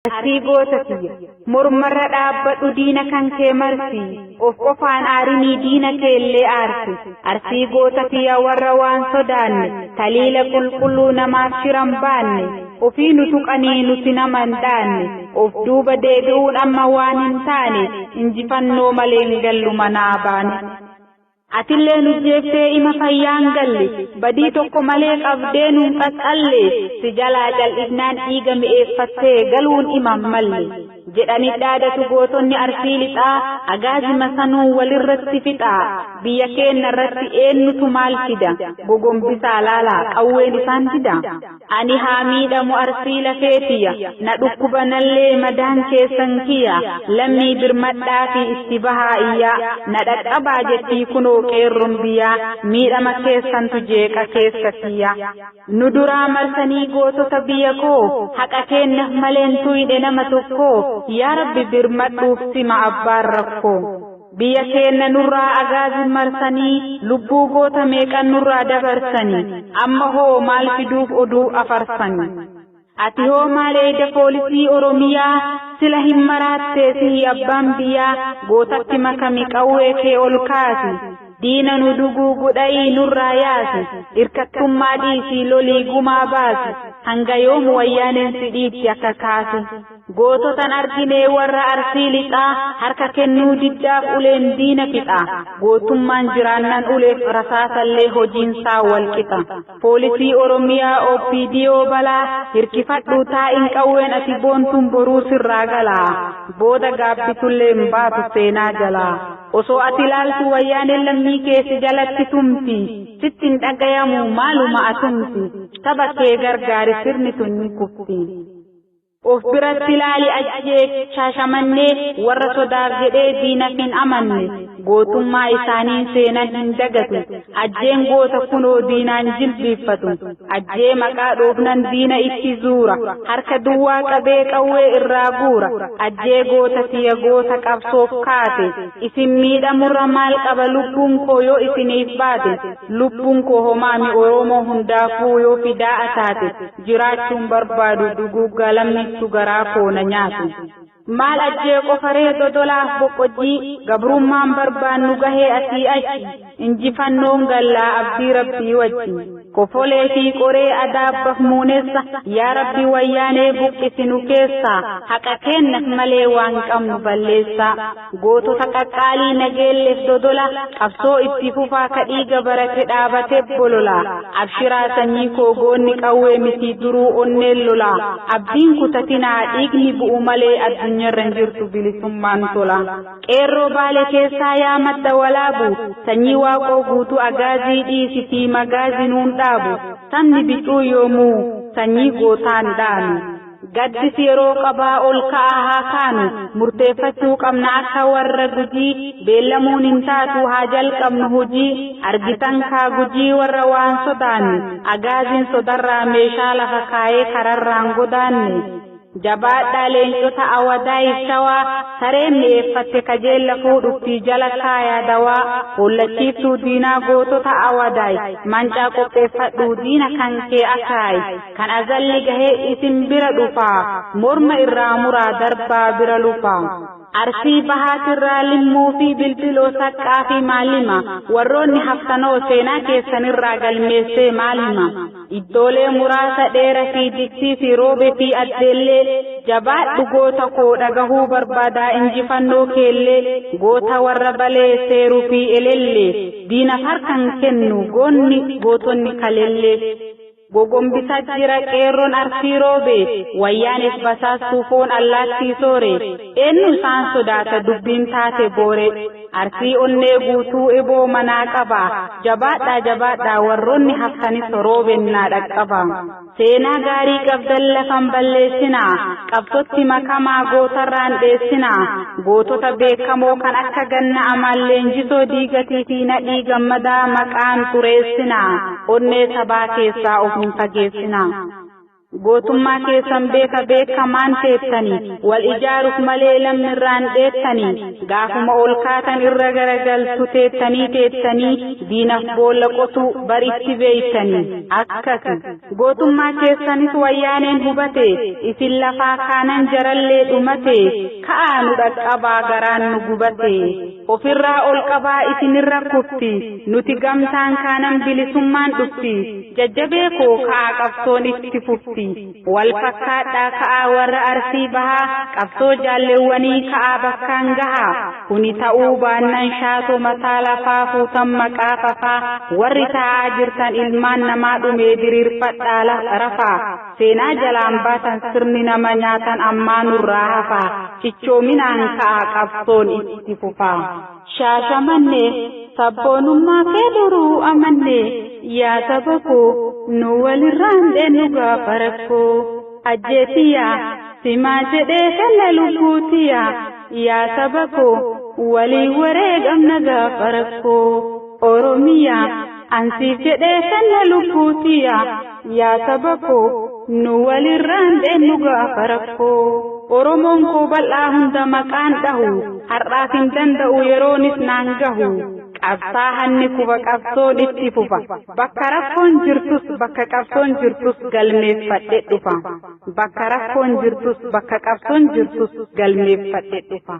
Arsii goota kiyya mormarra dhaabbadhu diina kan kee marsi of qofaan aarinii diina kee illee aarsi. Arsii goota kiyya warra waan sodaanne taliila qulqulluu namaaf shiran baanne ofii nu tuqanii nuti nama hin dhaanne of duuba deebi'uun amma waan hin taane injifannoo malee hin gallu manaa baane. Atillee nu jeeftee ima fayyaan galle badii tokko malee qabdee nuun qaqqalle si jalaa cal'ifnaan dhiiga mi'eeffattee galuun ima malle jedhani dhaadatu gootonni Arsii lixaa agaazima sanuu walirratti fixaa. Biyya keenya irratti eenyutu maal fida? Gogombisaa laalaa qawween isaan dida. Ani haa miidhamu Arsii lafeetiya na dhukkubanallee madaan keessan kiyya lammii birmadhaa fi itti bahaa iyyaa na dhaqqabaa jettii kunoo qeerroon biyyaa miidhama keessantu jeeqa keessa kiyya. Nu duraa marsanii gootota biyya koo haqa keenyaaf maleen tuyne nama tokko yaa Rabbi birmadhuuf sima abbaan rakkoo. Biyya keenya nurraa agaazin marsanii lubbuu goota meeqan nurraa dabarsanii amma hoo maal fiduuf oduu afarsanii. Ati hoo maal eeyda poolisii Oromiyaa sila hin maraattee sihi abbaan biyyaa gootatti makami qawwee kee ol kaasi. Diina nu duguu godhayii nurraa yaasi hirkattummaa dhiisii lolii gumaa baasi hanga yoom wayyaaneen si dhiitti akka kaasi. Goototan arginee warra Arsii lixaa harka kennuu diddaaf uleen diina fixa. Gootummaan jiraannan uleef rasaasallee hojiinsaa wal qixa. Poolisii Oromiyaa OPDO balaa hirkifadhuu taa'in qawween ati boontuun boruu sirraa galaa. Booda gaabbitullee hin baatu seenaa jalaa. Osoo ati ilaaltu wayyaaneen lammii keessi jalatti tumti. Sitti hin dhagayamu maaluma atumti. Saba kee gargaari sirni tun ni kufti. Of biratti ilaali ajjee shaashamannee warra sodaaf jedhee diinaf hin amanne gootummaa isaanii seenan hin dagatu. Ajjeen goota kunoo diinaan jilbiiffatu. Ajjee maqaa dhoofnan diina itti zuura harka duwwaa qabee qawwee irraa guura. Ajjee goota tiyya goota qabsoof kaate isin miidhamurra maal qaba lubbuun koo yoo isiniif baate. Lubbuun koo homaami Oromoo hundaafuu yoo fidaa taate jiraachuun barbaadu duguuggaa lammiittu garaa koo na nyaatu. Maal ajjee qofaree dodolaaf boqqojjii gabrummaan barbaannu gahee asii achi injifannoon gallaa abdii rabbii wajji. Kofolee fi qoree adaabbaf muunessa yaa rabbi wayyaanee buqqisinu keessaa haqa keenyaf malee waan qabnu balleessaa. Gootota qaqqaalii nageelleef dodola qabsoo itti fufaa ka dhiiga barate dhaabate bolola. Abshiraa sanyii koo goonni qawwee miti duruu onneen lola. Abdiin kutatinaa dhiigni bu'u malee addunyaarra hin jirtu bilisummaan tola. Qeerroo baale keessaa yaa madda walaabu sanyii waaqoo guutuu agaazii dhiisitii magaazinuun dhaabu. Sabni bicuu yoomuu sanyii gootaan dhaanu. Gaddis yeroo qabaa ol ka'aa haa kaanu murteeffachuu qabna akka warra gujii beellamuun hin taatu haa jalqabnu hojii argitan kaa gujii warra waan sodaanne agaaziin sodarraa meeshaa lafa kaayee kararraan godaanne. Jabaadhaa leencota awadaayif shawaa sareen mi'eeffatte kajeella fuudhuftii jala kaayaa dawaa hollachiiftuu diinaa gootota awadaay mancaa qopheeffadhuu diina kan kee akaay kan azalli gahee isin bira dhufaa morma irraa muraa darbaa bira lufaa. Arsii bahaatirraa limmuu fi bilbiloo saqqaa fi maalima warroonni haftanoo seenaa keessanirraa galmeessee maalima iddoolee muraasa dheera fi diksii fi roobe fi addeellee jabaadhu goota koo dhagahuu barbaadaa injifannoo keellee goota warra balee seeruu fi elellee diinaf harkan kennu goonni gootonni kalellee. Gogombisa jira qeerroon Arsii roobe wayyaaneef basaastuu foon allaattii soore eenyu isaan sodaata dubbiin taate boore. Arsii onnee guutuu eboo manaa qaba jabaadhaa jabaadhaa warroonni haftanis roobennaa dhaqqaba. Seenaa gaarii qabdan lafan balleessinaa qabsootti makamaa gootarraan dheessinaa gootota beekamoo kan akka ganna amaan leenjisoo diigatii fi nadhii gammadaa maqaan xureessinaa onnee sabaa keessaa of hin fageessinaa. Gootummaa keessan beeka beekamaan teettanii, wal ijaaruuf malee lammirraan dheettanii, gaafuma ol kaatan irra garagaltu teettanii teettanii, diinaf boolla qotuu baritti beeytanii. Akkasi. Gootummaa keessanis wayyaaneen hubate, isin lafaa kaanan jarallee dhumate, ka'aa nu dhaqqabaa garaan nu gubate. Ofirraa ol qabaa isinirra kufti, nuti gamtaan kaanan bilisummaan dhufti, jajjabee koo ka'aa qabsoon itti fufti. Wal fakkaadhaa ka'aa warra Arsii bahaa, qabsoo jaalleewwanii ka'aa bakkaan gahaa. Kuni ta'uu baannaan shaatoo mataa lafaa fuutan maqaa fafaa, warri taa'aa jirtan ilmaan namaa dhumee diriirfadhaa rafaa. Seenaa jalaan baatan sirni nama nyaatan ammaa nurraa hafaa, cichoominaan ka'aa qabsoon itti fufaa. Shaashamannee sabboonummaa kee duruu amanne, yaa saba koo nu walirraan dheennu gaafa rakkoo. Ajjeetiyaa simaa jedhee kenna lubbuutiyaa, yaa saba koo walii wareegamna gaafa rakkoo. Oromiyaa ansiif jedhee kenna lubbuutiyaa, yaa saba koo nu walirraan dheennu gaafa rakkoo. Oromoon koo bal'aa hunda maqaan dhahu, har'aaf hin danda'u yeroonis naan gahu. Qabsaa hanni kufa qabsoon itti fufa. Bakka rakkoon jirtus bakka qabsoon jirtus galmeeffadhe dhufa. Bakka rakkoon jirtus bakka qabsoon jirtus galmeeffadhe dhufa.